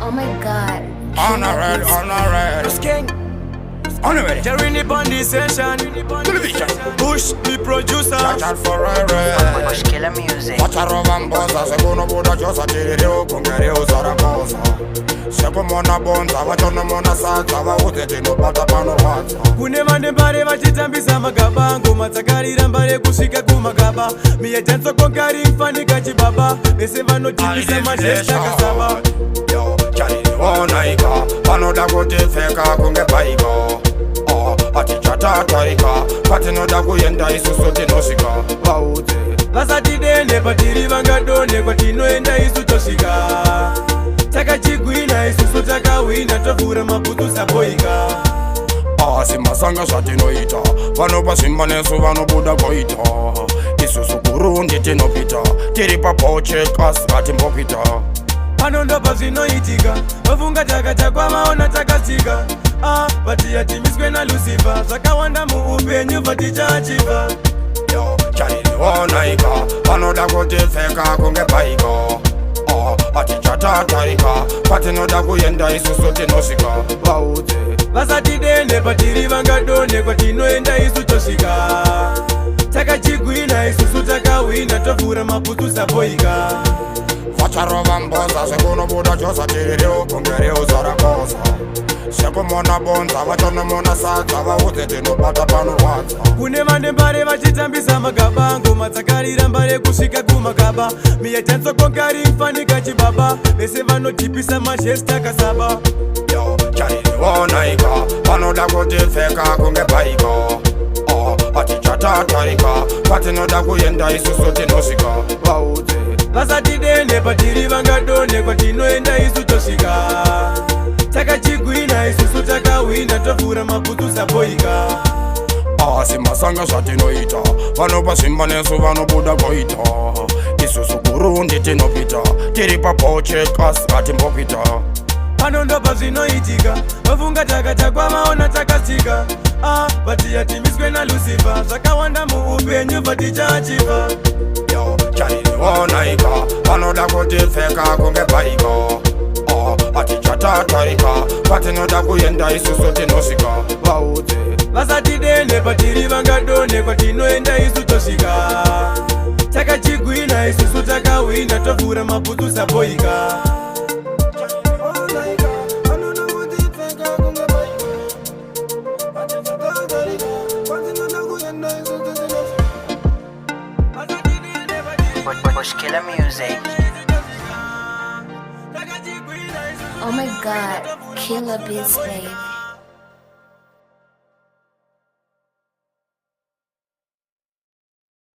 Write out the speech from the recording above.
Oh my God. Honorary, honorary. King. Honorary. Jerry on session. Television. Push the producer. Chacha Ferrari. Bush Killer Music. Vacharova mboza sekunobuda chose tiriri kunge riuzarakoza sekumona bonza vachonomona sadza vaudze tinobata panorwadza. Kune vane mbare vachitambisa magaba, ngoma dzakarira mbare kusvika kumagaba. Miya dance conquering fanika chibaba, vese vanotipisa mazhestakasaba. Yo, charirionaika vanoda kutipfeka kunge bhaika, hatichatatarika kwatinoda kuenda isusu tinosvika, vaudze. Vasatidene patiri vangadone, kwatinoenda isu tosvika. Takachigwina isusu takahwina, tovhura mabhutsu saboika. Asi masanga zvatinoita, vanopa zvimba nesu vanobuda goita, isusu kurundi tinopita tiri papochekas hatimbokuita. Pano ndopa zvinoitika, vafunga takatakwa vaona takasika. Ah, vati hatimiswe naLucifer, zvakawanda muupenyu vatichachiva. Yo, charirionaika vanoda kutipfeka kunge bhaika, hatichatatarika kwatinoda kuenda isusu tinosvika, vaudze. Vasatidene patiri vangadone, kwatinoenda isu tosvika. Takachigwina isusu takahwina, tovhura mabhutsu saboika. Vacharova mboza sekunobuda chose tiriri kunge riuzarakoza sekumona bonza vachonomona sadza, vaudze tinobata panorwadza. Kune vane mbare vachitambisa magaba, ngoma dzakarira mbare kusvika kumagaba. Miya dance conquering fanika chibaba, vese vanotipisa mazhestakasaba. Yo, charirionaika vanoda kutipfeka kunge bhaika, hatichatatarika kwatinoda kuenda isusu tinosvika, vaudze. Vasatidene patiri vangadone, kwatinoenda isu tosvika. Takachigwina isusu takahwina, tovhura mabhutsu saboika. Asi masanga zvatinoita, vanopa zvimba nesu vanobuda goita, isusu kurundi tinopita tiri papochekas hatimbokuita. Pano ndopa zvinoitika, vafunga takatakwa vaona takasika. Ah, vati hatimiswe naLucifer, zvakawanda muupenyu vatichachiva. Yo, charirionaika vanoda kutipfeka kunge bhaika, hatichatatarika kwatinoda kuenda isusu tinosvika, vaudze. Vasatidene patiri vangadone, kwatinoenda isu tosvika. Takachigwina isusu takahwina, tovhura mabhutsu saboika. Bush Killer Music. Oh my God. Killer Beats, baby.